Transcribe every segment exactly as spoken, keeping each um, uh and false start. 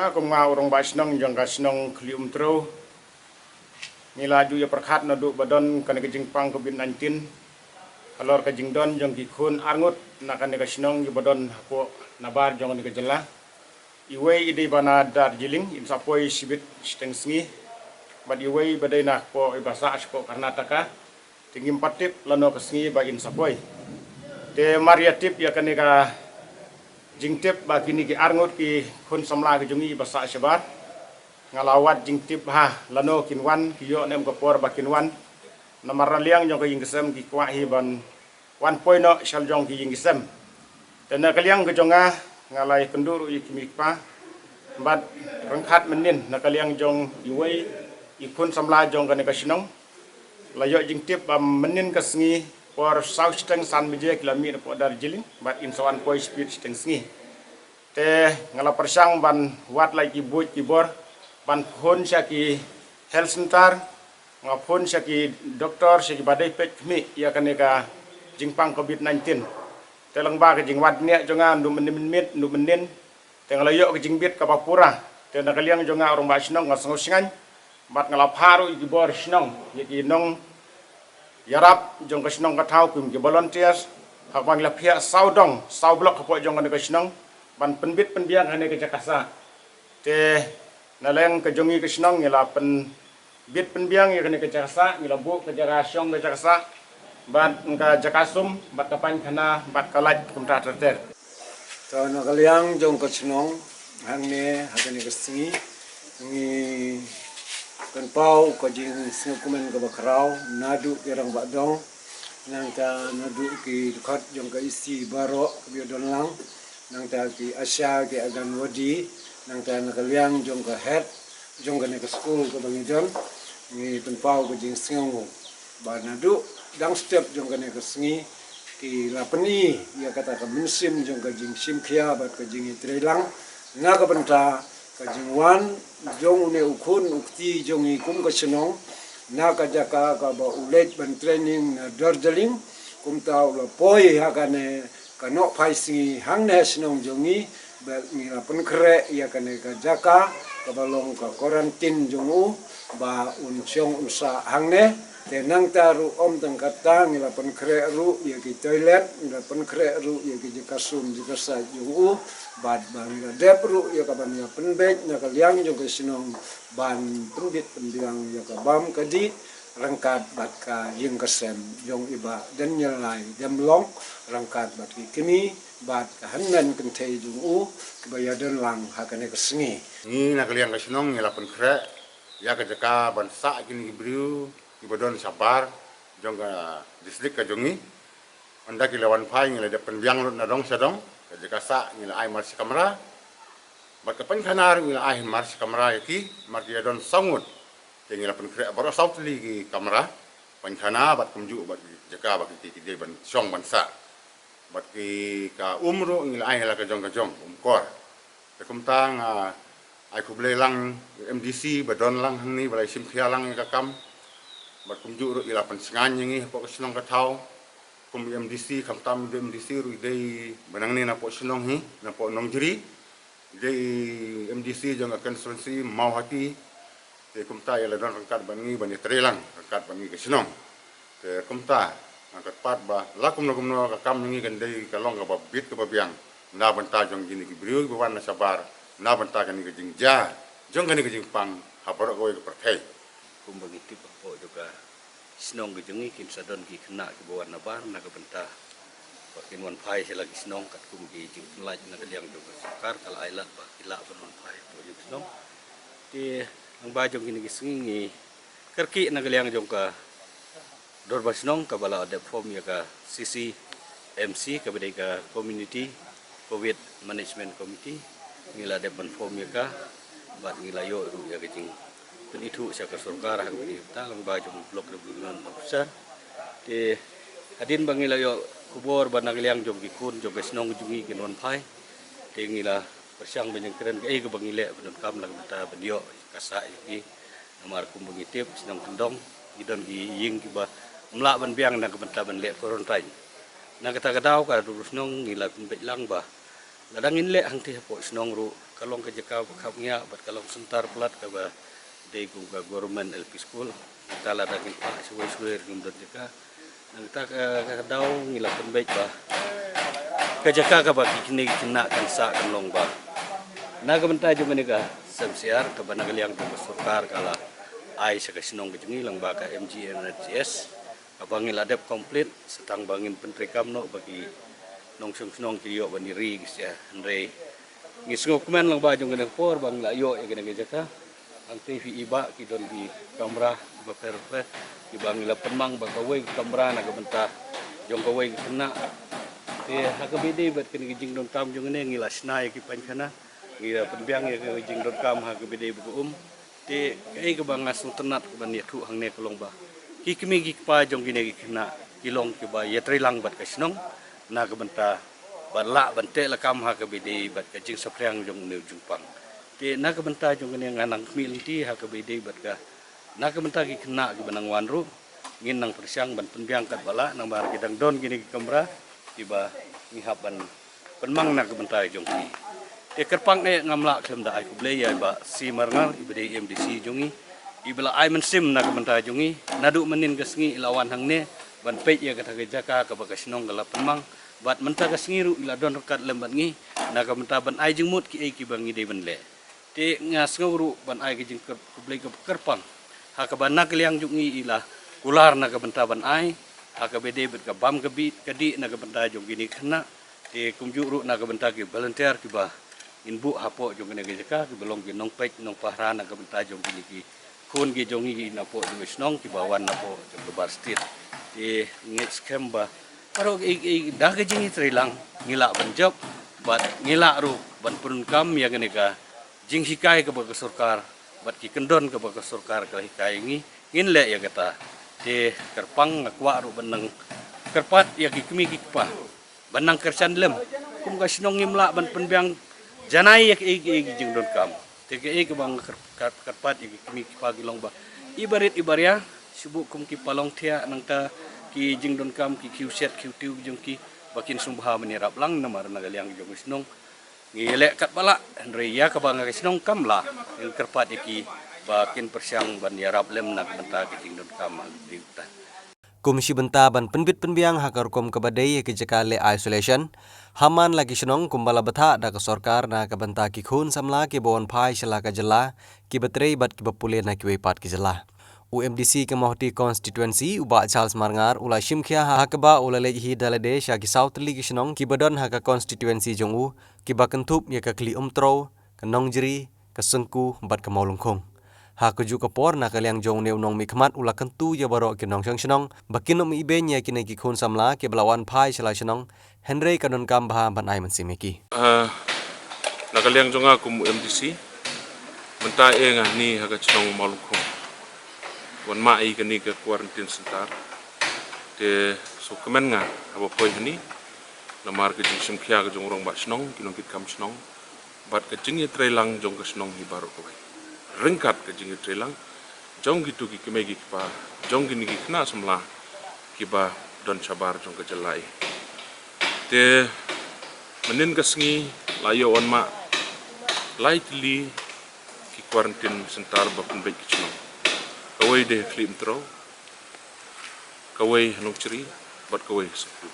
Kum nga u rangbah shnong jong ka shnong Khlieh Umtrew, ngi la ju ïa pyrkhat naduh ba don kane ka jingpang covid nineteen halor ka jingdon jong ki khun arngut na kane ka shnong kiba don hapoh nabar jong kane ka jylla. Iwei i dei ba na Darjeeling, in sa poi shibit shiteng sngi. Bad iwei ba dei na hapoh, iba sah shapoh Karnataka. Te ngim pat tip lano ka sngi ba in sa poi. Te mar ïa tip ïa kane ka jingtip ba kine ki arngut ki khun samla ka jong ngi ba sah shabar, nga la wad jingtip ha lano kin wan, ki ïoh ne em ka por ba kin wan. Namar na liang jong ka ïing ka sem ki kwah hi ban wan poi noh sha la jong ki ïing ki sem. Te na ka liang ka jong nga, nga la ïakynduh ruh ïa ki kmie ki kpa bad ryngkat mynnin na ka liang jong iwei i khun samla jong kane ka shnong, la ïoh jingtip ba mynnin ka sngi por saw shiteng san baje ki la mih napoh Darjeeling bad in sa wan poi shibit shiteng sngi. Te nga la pyrshang ban wad la ki buit ki bor, ban phone sha ki health center, nga phone sha ki doktor, sha ki ba dei peit khmih ïa kane ka jingpang covid nineteen. Te lyngba ka jingwad niah jong nga, ndu mynnin mynmiet, ndu mynnin, te nga la ïoh ka jingbit kaba pura. Te na ka liang jong nga u rangbah shnong nga sngew shngaiñ bad nga la phah ruh ïa ki bor shnong ïa ki nongïarap jong ka shnong ka thaw, kum ki volunteers, ha kaba ngi la phiah saw dong, saw block hapoh jong kane ka shnong ban pynbit pynbiang ha kane ka jaka sah. Te na liang ka jong ngi ka shnong ngi la pynbit pynbiang ïa kane ka jaka sah, ngi la buh ka jaka shong ka jaka sah bad ka jaka sum bad ka painkhana bad ka light kumta ter ter. To na ka liang jong ka shnong hangne ha kane ka sngi ngi pynpaw ka jingsngewkmen kaba khraw naduh ki rangbah dong, nangta naduh ki dkhot jong ka EC baroh kiba ïadon lang, nangta ki ASHA, ki Anganwadi, nangta na ka liang jong ka head jong kane ka skul kaba ngi don, ngi pynpaw ka jingsngew ba naduh dang step jong kane ka sngi ki la pyni ïa kata ka mynsiem jong ka jingshim khia bad ka jingïatreilang na ka bynta ka jingwan jong une u khun u kti jong ngi kum ka shnong na ka jaka kaba u leit ban training na Darjeeling, kumta u la poi ha kane ka nohphai sngi hangne ha shnong jong ngi. Bad ngi la pynkhreh ïa kane ka jaka kaba long ka quarantine jong u ba un shong un sah hangne. Te nangta ruh ym tang katta, ngi la pynkhreh ruh ïa ki toilet, ngi la pynkhreh ruh ïa ki jaka sum jaka sait jong u bad ba ngi la dep ruh ïa ka ban ïa pynbeit na ka liang jong ka shnong ban pynbit pynbiang ïa ka bam ka dih ryngkat bad ka ïing ka sem jong i Bah Daniel Lai Demlong ryngkat bad ki kmie bad ka hynmen kynthei jong u kiba ïadon lang ha kane ka sngi. Ngi na ka liang ka shnong ngi la pynkhreh ïa ka jaka ban sah kine ki briew kiba don shabar jong ka district ka jong ngi. Ynda ki la wan phai ngi la dep pynbiang lut na dong sha dong, ka jaka sah ngi la ai mar shi kamra bad ka painkhana ruh ngi la ai mar shi kamra ïa ki, mar ki ïadon saw ngut. Te ngi la pynkhreh baroh saw tylli ki kamra, painkhana bad kumjuh bad ki jaka ba ki, ki dei ban shong ban sah. Bad ki ka um ruh ngi la ai ha la ka jong ka jong, um kor. Te kumta nga ai khublei lang MDC ba don lang hangne ba la shim khia lang ïa ka kam. Bad kumjuh ruh i la pynsngew ïa ngi hapoh ka shnong ka thaw. Kum MDC, khamtam MDC ruh i dei ba nangne napoh shnong hi, napoh Nongjri. I dei MDC jong ka constituency Mawhati. Te kumta i la don ryngkat bad ngi ban ïatreilang ryngkat bad ngi ka shnong. Te kumta nga kyrpad ba la kumno kumno ka kam jong ngi kan dei ka long kaba bit kaba biang na bynta jong kine ki briew ba wan na shabar, na bynta kane ka jingjia jong kane ka jingpang ha baroh kawei ka pyrthei. Kumba ngi tip hapoh jong ka shnong ka jong ngi kin sa don ki khynnah kiba wan nabar na ka bynta ba kin wan phai sha la ki shnong, katkum ki jingpynlait na ka liang jong ka sorkar ka la ai lad ba ki lah ban wan phai hapoh jong ka shnong. Te lyngba jong kine ki sngi ngi kyrkieh na ka liang jong ka dorbar shnong kaba la dep form ïa ka CCMC kaba dei ka Community Covid Management Committee. Ngi la dep ban form ïa ka bad ngi la ïoh ruh ïa ka jingpynithuh sha ka sorkar ha kaba dei ka bynta lyngba jong Block Development Officer. Te hadien ba ngi la ïoh khubor ba na ka liang jong ki khun jong ka shnong jong ngi kin wan phai, te ngi la pyrshang ban ïakren kaei kaba ngi leh ban donkam na ka bynta ban ïoh ka sah ïa ki. Namar kumba ngi tip shnong Tyndong ngi don ki ïing kiba ym lah ban biang na ka bynta ban leh quarantine. Na kata ka daw ka dorbar shnong ngi la pynbeit lang ba lada ngin leh hangtei hapoh shnong ruh Ka long ka jaka ba khapngiah bad ka long center palat kaba dei kum ka government L P school. Kata lada ngin phah shawei shawei ruh ngim don jaka. Nangta ka, ka daw ngi la pynbeit ba ka jaka kaba ki kine ki khynnah kan sah kan long ba na ka bynta jong kane ka S M C R kaba na ka liang jong ka sorkar ka la ai sha ka shnong ka jong ngi lyngba ka M G N R G S. Kaba ngi la dep complete, sa tang ba ngin pyntreikam noh ba ki nongshong shnong ki ïoh ban ïa ri ki sha, hynrei ngi sngewkmen lyngba jong kane ka por ba ngi la ïoh ïa kane ka jaka. Hangtei phi i ba ki don ki kamra bapher bapher kiba ngi la pynmang ba kawei ka kamra na ka bynta jong kawei ka khynnah. Te ha kaba ïadei bad kane ka jingdonkam jong kane ngi la shna ïa ki painkhana, ngi la pynbiang ïa ka jingdonkam ha kaba ïadei bad ka um. Te kaei kaba nga sngewtynnat kaban ïathuh hangne ka long ba ki kmie ki kpa jong kine ki khynnah ki long kiba ïatreilang bad ka shnong na ka bynta ban lah ban teh lakam ha kaba ïadei bad ka jingsaphriang jong une u jingpang. Te na ka bynta jong kane nga nang khmih lynti ha kaba ïadei bad ka, na ka bynta ki khynnah kiba nang wan ruh ngin nang pyrshang ban pynbiang katba lah namar ki dang don kine ki kamra kiba ngi hap ban pynmang na ka bynta jong ki. Te kyrpang eh ngam lah khlem da ai khublei ïa i Bah C. Marngar iba dei M D C jong ngi, iba la ai mynsiem na ka bynta jong ngi. Naduh mynnin ka sngi i la wan hangne ban peit ïa kata ka jaka kaba ka shnong ka la pynmang, bad mynta ka sngi ruh i la don ryngkat lem bad ngi na ka bynta ban ai jingmut kiei kiba ngi dei ban leh. Te nga sngew ruh ban ai ka jingkyrpang, khublei kaba kyrpang ha kaba na ka liang jong ngi i la kular na ka bynta ban ai ha kaba ïadei bad ka bam ka bit ka dih na ka bynta jong kine ki khynnah. Te kumjuh ruh na ka bynta ki volunteer kiba ngin buh hapoh jong kane ka jaka kiba long ki nongpeit nongpahara na ka bynta jong kine ki khun ki jong ngi ki napoh jong ka shnong kiba wan napoh jong ka bar state. Te ngeit skhem ba baroh ki, ki, da ka jingïatreilang ngi lah ban jop bad ngi lah ruh ban pyndonkam ïa kane ka jinghikai kaba ka sorkar bad ki kyndon kaba ka sorkar ka la hikai ngi, ngin leh ïa kata. Te kyrpang nga kwah ruh ban nang kyrpad ïa ki kmie ki kpa ban nang kyrshan lem. Kum ka shnong ngim lah ban pynbiang janai ïa kiei kiei ki jingdonkam. Te kiei kaba nga kyr-, kyr-, kyrpad ïa ki kmie ki kpa ki long ba iba rit iba ria, shu buh kum ki palong thiah nangta ki jingdonkam ki khiew shet khiew tiew jong ki ba kin sngewbha ban ïarap lang namar na ka liang jong ka shnong ngi leh katba lah, hynrei ïa kaba nga ka shnong kam lah. Ngi kyrpad ïa ki ba kin pyrshang ban ïarap lem na ka bynta ka jingdonkam ha ka dei uta. Kum shi bynta ban pynbit pynbiang ha ka rukom kaba dei ïa ka jaka leh isolation ha man la ki shnong kumba la bthah da ka sorkar na ka bynta ki khun samla kiba wan phai sha la ka jylla kiba trei bad kiba pule na kiwei pat ki jylla. U M D C ka Mawhati constituency u Bah Charles Marngar u la shim khia ha kaba u la leit hi da lade sha ki saw tylli ki shnong kiba don ha ka constituency jong u, kiba kynthup ïa ka Khlieh Umtrew, ka Nongjri, ka Syngku bad ka Mawlyngkhung. Ha kajuh ka por na ka liang jong une u nongmihkhmat u la kyntu ïa baroh ki nongshong shnong ba kin ym ibeiñ ïa kine ki khun samla kiba la wan phai sha la shnong, hynrei ka donkam bha ban ai mynsiem ïa ki. Ah, na ka liang jong nga kum u M D C, mynta eh nga hynne ha ka shnong Mawlyngkhung wan mah ïa kane ka quarantine center. Te sngewkmen nga haba poi hangne namar ka jingshim khia ka jong u rangbah shnong, ki nongkitkam shnong bad ka jingïatreilang jong ka shnong hi baroh kawei. Ryngkat ka jingïatreilang jong kito ki kmie ki kpa jong kine ki khynnah samla kiba don shabar jong ka jylla hi. Te mynnin ka sngi la ïoh wan mah lai tylli ki quarantine center ba pynbeit ki shnong. Kawei dei ha Khlieh Umtrew, kawei ha Nongchri bad kawei ha Syngku.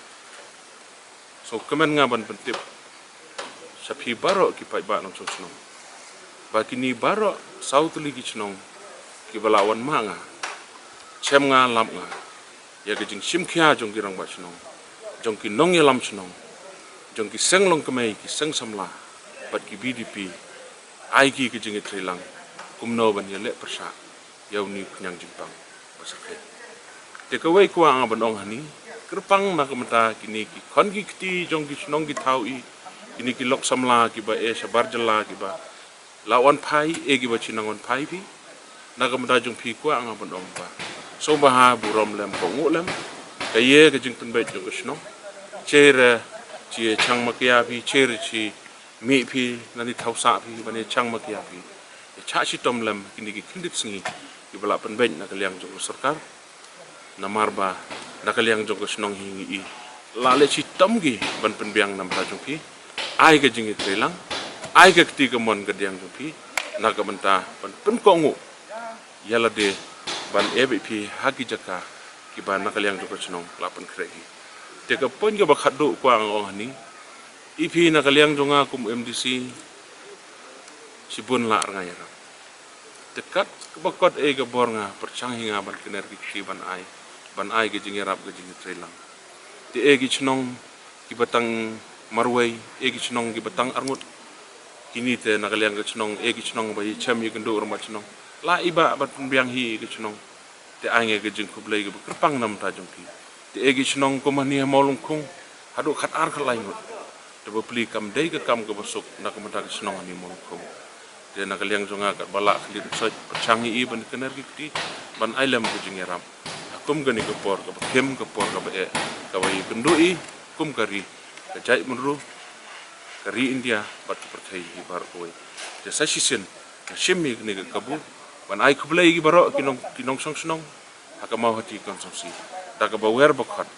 Sngewkmen nga ban pyntip sha phi baroh ki paidbah nongshong shnong ba kine baroh saw tylli ki shnong kiba la wan mah nga, shem nga lap nga ïa ka jingshim khia jong ki rangbah shnong, jong ki nongïalam shnong, jong ki seng longkmie, ki seng samla bad ki V D P, ai ki ka jingïatreilang kumno ban ïaleh pyrshah ïa une u khñiang jingpang ba syrkhei. Te kawei kwah nga ban ong hangne, kyrpang na ka bynta kine ki khon ki kti jong ki shnong ki thaw i, kine ki lok samla kiba eh shabar jylla kiba la wan phai, eh kiba chi nang wan phai phi. Na ka bynta jong phi kwah nga ban ong ba sngewbha burom lem, kohnguh lem, ka ïa ka jingpynbeit jong ka shnong. Che re chi chang makia phi, che re chi mih phi, nani thaw sah phi, ban ïa chang makia phi. Ïa chah shitom lem kine ki khyndiat sngi kiba la pynbeit na ka liang jong ka sorkar. Namar ba na ka liang jong ka shnong hi ngi i la leh shitom ki ban pynbiang na bynta jong phi. Ai ka jingïatreilang, Ai ka kti kamon kadiang jong phi na ka bynta ban pynkohnguh ïa lade ban ïa beh phi ha ki jaka kiba na ka liang jong ka shnong la pynkhreh hi. Te ka point kaba khatduh kwah nga ong hangne, i phi na ka liang jong nga kum MDC, shibun lah rngai ïarap. Te katba kot ei ka bor nga pyrshang hi nga ban kner ki kti ban ai, ban ai ka jingïarap ka jingïatreilang. Te ei ki shnong kiba tang marwei, ei ki shnong kiba tang arngut, kine te na ka liang ka shnong, ei ki shnong ba ïa chem ïa kynduh rangbah shnong, la i ba ban pynbiang hi ei ki shnong. Te ai nga ka jingkhublei kaba kyrpang na ka bynta jong phi. Te ei ki shnong kum hangne ha Mawlungkhung, haduh khatar khatlai ngut. Te bapli kam dei ka kam kaba suk na ka bynta ka shnong hangne Mawlungkhung. Te na ka liang jong nga katba lah khyllipmat pyrshang hi i ban kner ki kti ban ai lem ka jingïarap ha kum kane ka por kaba khim, ka por kaba eh, kaba ïa kynduh i kum ka ri, ka jaitbynriew, ka ri India bad ka pyrthei hi baroh kawei. Te sa shisien nga shim ïa kane ka kabu ban ai khublei ïa ki baroh ki nong, ki nongshong shnong ha ka Mawhati constituency da kaba wer ba khot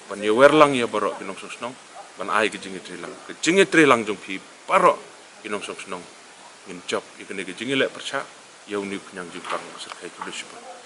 ban ïa wer lang ïa baroh ki nongshong shnong ban ai ka jingïatreilang, ka jingïatreilang jong phi baroh ki nongshong shnong. Ngin jop ïa kane ka jingïaleh pyrshah ïa une u khñiang jingpang ba syrkhei. Khublei shibun.